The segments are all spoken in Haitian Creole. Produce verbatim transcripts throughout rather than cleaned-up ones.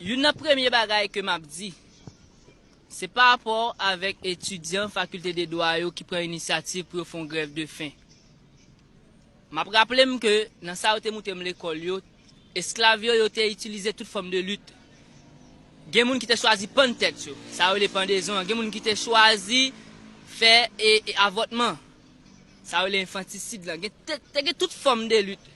Youn nan premye bagay ke m ap di, se pa rapò avèk etidyan fakilte de dwa yo ki pran inisyativ pou yo fè yon grèv de fen. M ap raple m ke nan sa yo te moutre m lekòl yo, esklav yo, yo te itilize tout fòm de lit. Gen moun ki te chwazi pann tèt yo, sa yo rele pandezon an. Gen moun ki te chwazi fè e, e avòtman, sa yo rele enfantisid lan. Gen, te, te gen tout fòm de lit.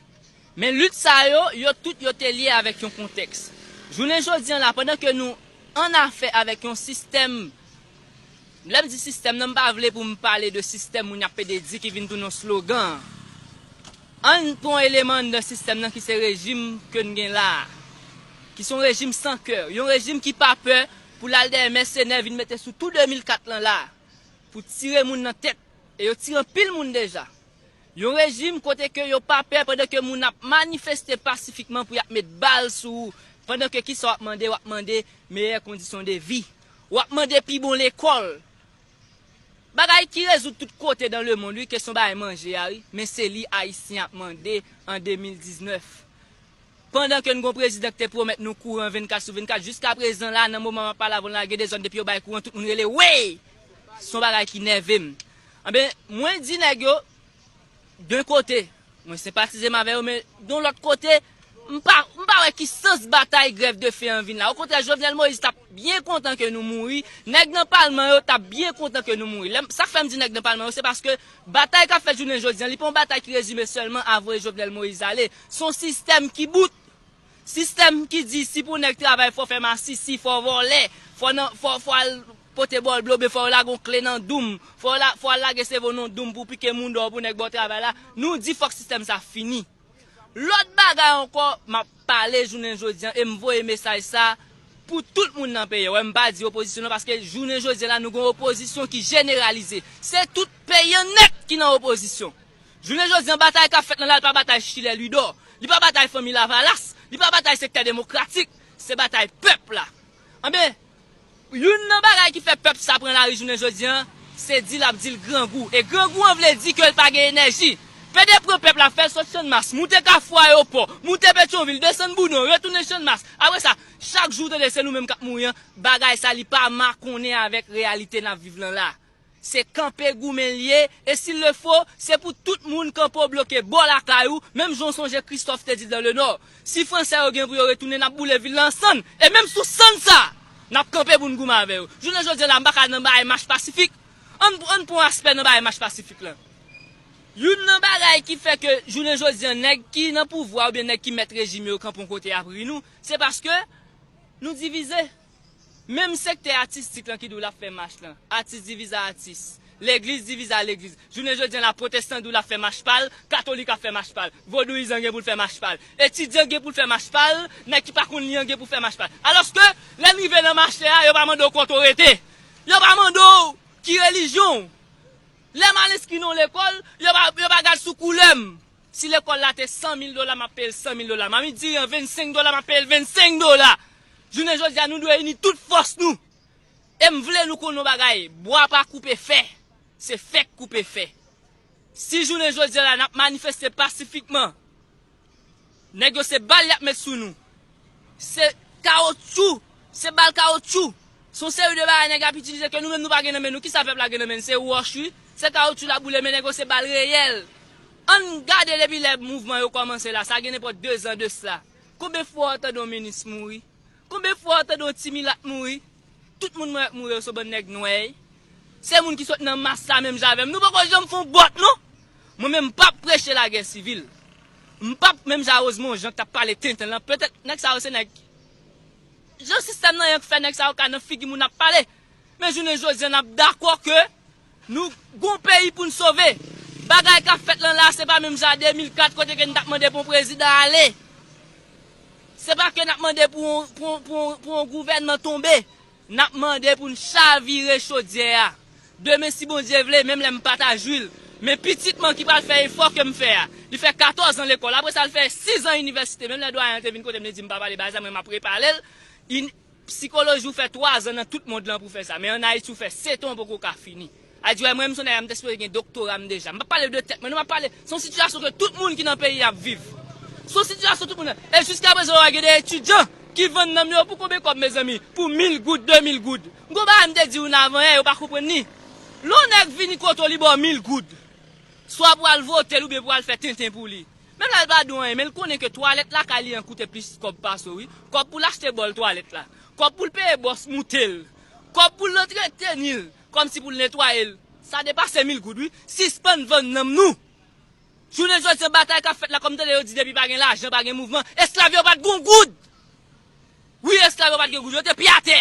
Men lit sa yo, yo tout yo te lye avèk yon kontèks. Jounen jodi an la, pandan ke nou an afè avèk yon sistèm, lè m di sistèm nan, m pa vle pou m pale de sistèm moun y ap pede di ki vin tounen yon slogan. Ann pran yon eleman anndan sistèm nan ki se rejim ke n gen la a, ki se yon rejim san kè, yon rejim ki pa pè pou l al dèyè mèsenè vin mete sou tou de mil kat lan la a, pou tire moun nan tèt, e yo tire anpil moun deja. Yon rejim kote ke yo pa pè pandan ke moun ap manifeste pasifikman pou y ap met bal sou ou, pandan ke kisa w ap mande, w ap mande meyè kondisyon de vi. W ap mande pi bon lekòl. Bagay ki rezoud tout kote dan lemonn, wi, kesyon bagay manje a, wi, men se li Ayisyen ap mande an de mil diznèf. Pandan ke n gon prezidan ki te pwomèt nou kouran vennkat sou vennkat, jiska prezan la, nan moman m ap pale avè w la, gen de zòn depi yo bay kouran, tout moun rele, wi! Se yon bagay ki nève m. Anben, mwen di nèg yo, de yon kote, mwen senpatize m avè yo, men de yon lòt kote, m pa, m pa wè ki sans batay grèv de fen an vin la. Okontrè, Jovenel Moïse t ap byen kontan ke nou mouri, nèg nan palman yo t ap byen kontan ke nou mouri. Lè m, sa k fè m di nèg nan palman yo, se paske batay k ap fèt jounen jodi an, li pa yon batay ki rezime sèlman a voye Jovenel Moïse ale. Se yon sistèm ki bout. Sistèm ki di si pou nèg travay, fò fè masisi, fò vòlè, fò nan, fò, fò al pote bòlblo, oubyen fò yo lage yon kle nan doum, fò yo la, fò al lage sèvo nan doum pou pike moun dèyè pou nèg ba w travay la. Nou di fòk sistèm sa fini. Lòt bagay ankò, m ap pale jounen jodi an e m voye mesaj sa pou tout moun nan peyi an. Wè, m pa di opozisyon non, paske jounen jodi an la, nou gen yon opozisyon ki jeneralize. Se tout peyi an nèt ki nan opozisyon. Jounen jodi an, batay k ap fèt lan la, li pa batay Chilè Lwidò, li pa batay Fanmi Lavalas, li pa batay sektè demokratik, se batay pèp la. Anben, youn nan bagay ki fè pèp sa pran lari jounen jodi an, se di l ap di l grangou. E grangou an vle di ke l pa gen enèji. Pede pran pèp la, fè l sot Channmas, moute Kafou Ayewopò, moute Petyonvil, desann Boudon, retounen Channmas. Apre sa, chak jou w tande se nou menm k ap mouri an, bagay sa li pa makonnen avèk reyalite n ap viv lan la. Se kanpe goumen l ye, e s'il le faut, se pou tout moun kanpe w bloke bò lakay ou, menm jan w sonje Christophe te di l dans le Nord. Si fransè yo gen pou yo retounen, n ap boule vil la an sann, e menm sou sann sa, n ap kanpe pou n goumen avè yo. Jounen jodi a la, m pa ka nan bagay mach pasifik. Ann, ann pran aspè nan bagay mach pasifik lan. Youn nan bagay ki fè ke jounen jodi a, nèg ki nan pouvwa oubyen nèg ki mèt rejim yo kanpe yon kote y ap ri nou, se paske nou divize. Menm sektè atistik lan ki di w l ap fè mach lan, atis divize a atis, legliz divize a legliz. Jounen jodi a la, pwotestan di w l ap fè mach pa l, katolik ap fè mach pa l, vodouyizan gen pou l fè mach pa l, etidyan gen pou l fè mach pa l, nèg ki pa konn li an gen pou l fè mach pa l. Alòske, lè n rive nan mache a, yo pa mande w kote w rete. Yo pa mande w ki relijyon w. Lè m al enskri nan yon lekòl, yo pa, yo pa gad sou koulè m. Si lekòl la te san mil dola, m ap peye l san mil dola. Mamit diri an vennsenk dola, m ap peye l vennsenk dola. Jounen jodi a, nou dwe ini tout fòs nou. E m vle nou konn yon bagay, bwa pa koupe fè, se fè k koupe fè. Si jounen jodi a la, n ap manifeste pasifikman, nèg yo se bal y ap met sou nou. Se kawotchou, se bal kawotchou. Se yon seri de bagay nèg ap itilize ke nou menm nou pa gen nan men nou. Kisa pèp la gen nan men l? Se wòch wi. Se kawotchou l ap boule, men nèg yo se bal reyèl. Ann gade depi lè mouvman yo kòmanse la, sa gen nenpòt de zan de sla. Konbyen fwa w tande yon minis mouri? Konbyen fwa w tande yon ti milat mouri? Tout moun mwen wè k mouri yo se yon bann nèg nwè. Se moun ki sot nan mas la menm jan avè m. Nou poko janm fè yon bòt non. Mwen menm m p ap preche lagè sivil. M p ap menm jan a Rosemond Jean k t ap pale tenten lan. Petèt nèg sa yo se nèg, jan sistèm nan ye k fè nèg sa yo ka nan figi moun ap pale. Men jounen jodi a n ap dakò ke nou gon peyi pou n sove. Bagay k ap fèt lan la, se pa menm jan a de mil kat kote ke n t ap mande pou yon prezidan ale. Se pa ke n ap mande pou yon, pou yon, pou yon, pou yon gouvènman tonbe. N ap mande pou n chavire chodyè a. Demen, si Bondye vle, menm lè m pa ta jwi l, men pitit mwen ki pral fè efò ke m fè a, li fè katòz an lekòl, apre sa l fè sis an inivèsite. Menm lè dwayen an te vin kote m, li di m pa pale bagay sa, mwen m ap repale l. In-, sikoloji ou fè twa zan nan tout mond lan pou fè sa, men ann Ayiti ou fè sèt an ou poko ka fini. A di wè mwen menm se yon nèg m te sipoze gen doktora m deja. M p ap pale de tèt mwen non, m ap pale, se yon sitiyasyon ke tout moun ki nan peyi a ap viv. Se yon sitiyasyon tout moun nan. E jiska prezan ou wè gen de etidyan ki vann nanm yo pou konbyen kòb, mezanmi? Pou mil goud, de mil goud. M gon bagay m te di w nan avan yè, yo pa konprann li. Lè yon nèg vini kote w, li ba w mil goud. Swa pou al vote l oubyen pou al fè tenten pou li. Menm lè l pa di w anyen, men l konnen ke twalèt lakay li an koute plis kòb pase w, wi. Kòb pou l achte bòl twalèt la. Kòb pou l peye bòs moute l. Kòb pou l antreteni l, kòmsi pou l netwaye l. Sa depase mil goud, wi. Sispann vann nanm nou. Jounen jodi a, batay k ap fèt la, kòm tande yo di depi pa gen lajan, pa gen mouvman, esklav yo pa t gon goud. Wi, esklav yo pa t gen goud, yo te pye atè.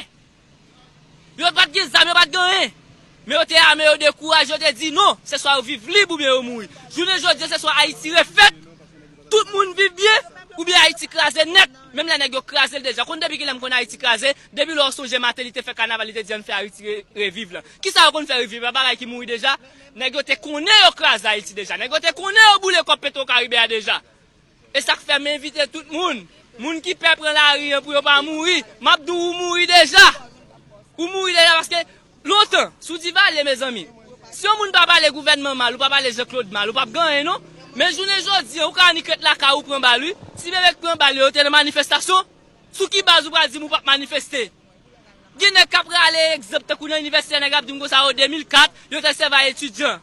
Yo pa t gen zam, yo pa t gen anyen. Men yo te ame, yo dekouraje, yo te di non, se swa yo viv lib oubyen yo mouri. Jounen jodi a, se swa Ayiti refèt, tout moun viv byen, oubyen Ayiti kraze nèt. Menm lè nèg yo kraze l deja. Konn depi kilè m konn Ayiti kraze? Depi lè w sonje Martelly te fè kanaval, li te di ann fè Ayiti re-, reviv la. Kisa yo konn fè reviv la? Bagay ki mouri deja? Nèg yo te konnen yo kraze Ayiti deja. Nèg yo te konnen yo boule kòb Petwokaribe a deja. E sa k fè m envite tout moun, moun ki pè pran lari an pou yo pa mouri, m ap di w, ou mouri deja. Ou mouri deja paske lontan, sou Divalye, mezanmi, si yon moun pa pale gouvènman mal, ou pa pale Jean Claude mal, ou p ap gen anyen, non. Men jounen jodi a, ou ka annik ret lakay ou pran bal, wi. Ti bebe k pran bal yo, yo te nan manifestasyon. Sou ki baz ou pral di m ou p ap manifeste? Gen nèg k ap rale egzanp tankou nan inivèsite, nèg ap di m konsa, o, de mil kat, yo te sèvi a etidyan.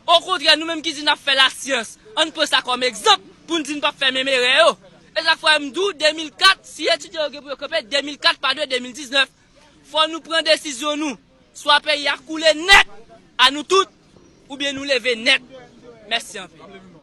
Okontrè, nou menm ki di n ap fè lasyans, ann pran sa kòm egzanp pou n di n p ap fè menm erè yo. E sa k fè m di w, de mil kat, si etidyan yo gen pou yo kanpe, de mil kat pa dwe de mil diznèf. Fò nou pran desizyon nou. Swa peyi a koule nèt, a nou tout, oubyen nou leve nèt. Mèsi anpil.